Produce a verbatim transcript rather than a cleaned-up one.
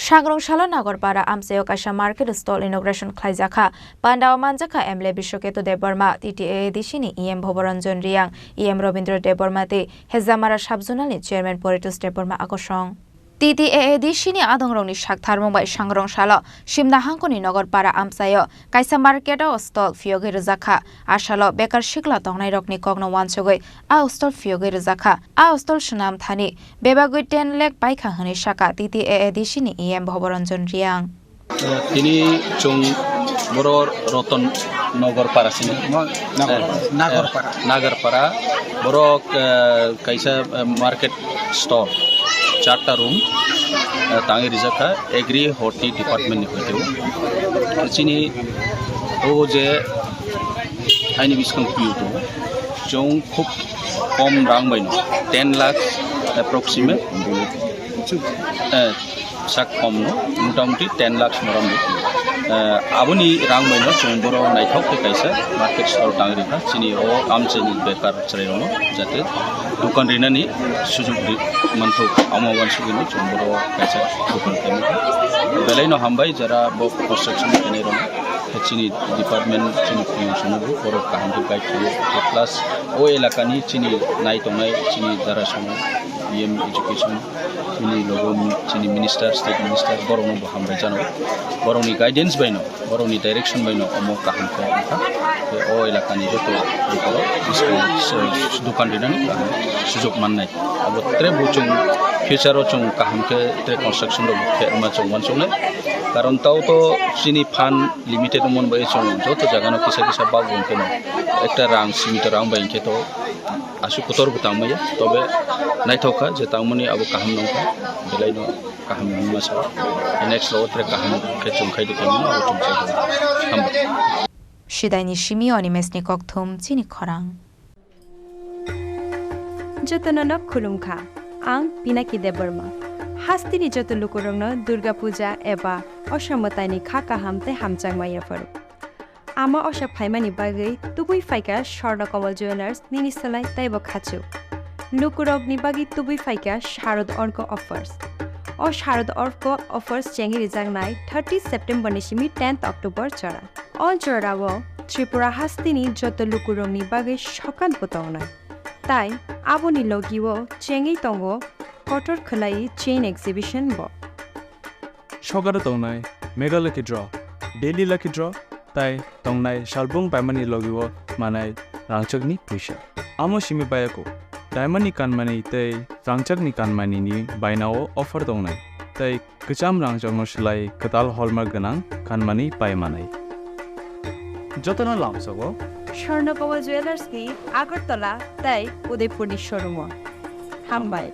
Sangrong salo Nagarpara amchaio kaisa market stall inauguration khlaijakha. Pandao manjakha M L A Biswaketu Debbarma, T T A A D C ni E M Bhoboranjan Reang, E M Rabindra Debbarma tei Hejamara Sub-Zonal ni Chairman Poritos Debbarma Akosong. T T A A D C ni adongrokni saktharmung bai Sangrong salo Simna Hangkoni Nagarpara amchaio kaisa market o stall phiyogwi rwjakha. A salo bekar sikla tongnairokni kokno wansugwi a stall phiyogwi rwjakha. A stall swnam thani bebagwi ten lakh paikha hwnwi sakha T T A A D C ni E M Bhoboranjan Reang. Tini chwng boro Roton Nagar para sini. Mo-, Nagar, eh, Nagar para. Eh, Nagar para. Borok, eh, kaisa, eh, market store, charta room, eh, tangwi rijak kha Agri Horti Department ni hoite. Chini o je aini biskang piu to, chwng khub kom rang bai no, ten lakh approximate, eh, sak kom no, motamuti ten lakh moram di. Eh, aboni rang bai no chwng boro naithok khe kaisa market stall tang rikha. Chini o amchini bekar chwrai rok no jate dukan rinani sujug ri manthok, amo wansugwi no chwng boro kaisa dukan khaimani. Belai no hambai jara bo construction khainai rok no. Chini department chini phiyong sono bo borok kaham khe guide khaio. Plus o elakani chini nai tongnai chini dara sono E M education, chini logo chini minister, state minister, borokno bo hambai jano. Borokni guidance bai no, borokni direction bai no omo kaham khe wngkha. Tei o elakani joto borok bwskang se dukan rinani kaham sujok mannai. Abo tre bo chwng future o chwng kaham khe tre construction rok khe ma chwng wansuknai. Karon tao to chini fund limited wngmani bagwi chwng joto jagano kisa kisa bagwi hwnkhe no ekta rang simi to rang bai hwnkhe to aswk kotor bo tangmaya, tobe naithok kha je tangmani abo kaham nong kha, belai no kaham wngma sa. Next logo tere kaham khe chwng khai de khe mano abo chwng chai kha. Hambai. Sidaini simi Animesni kokthum chini khorang. Jotono no khulumkha. Ang Pinaki Debbarma. Hasteni joto lukurokno Durga Puja eba Osha mwtaini kha kaham tei hamjakma yapharo. Ama Osha phaimani bagwi tubui phaikha Swarna Kamal Jewellers nini swlai teibo khachuk. Lukurokni bagwi tubui phaikha Sharad Orko offers. O Sharad Orko offers chengwi rijaknai thirty September ni simi tenth October jora. O jorao Tripura hasteni joto lukurokni bagwi sokat bo tongnai. Tai aboni logio chengwi tongo kotor khwlai chain exhibition bo. Sokaro tongnai Mega Lucky Draw, Daily Lucky Draw, tai tongnai salbung paimani logio manai rangchakni puisa. Amo simi bayako, diamond ni kanmani tei rangchakni kanmani ni bainao offer tongnai, tei kwcham rangchakno swlai kwtal hallmark gwnang kanmani pai manai. Jotono lamsogo Swarna Kamal Jewellers ni Agartala tei Udaipur ni showroom o. Hambai.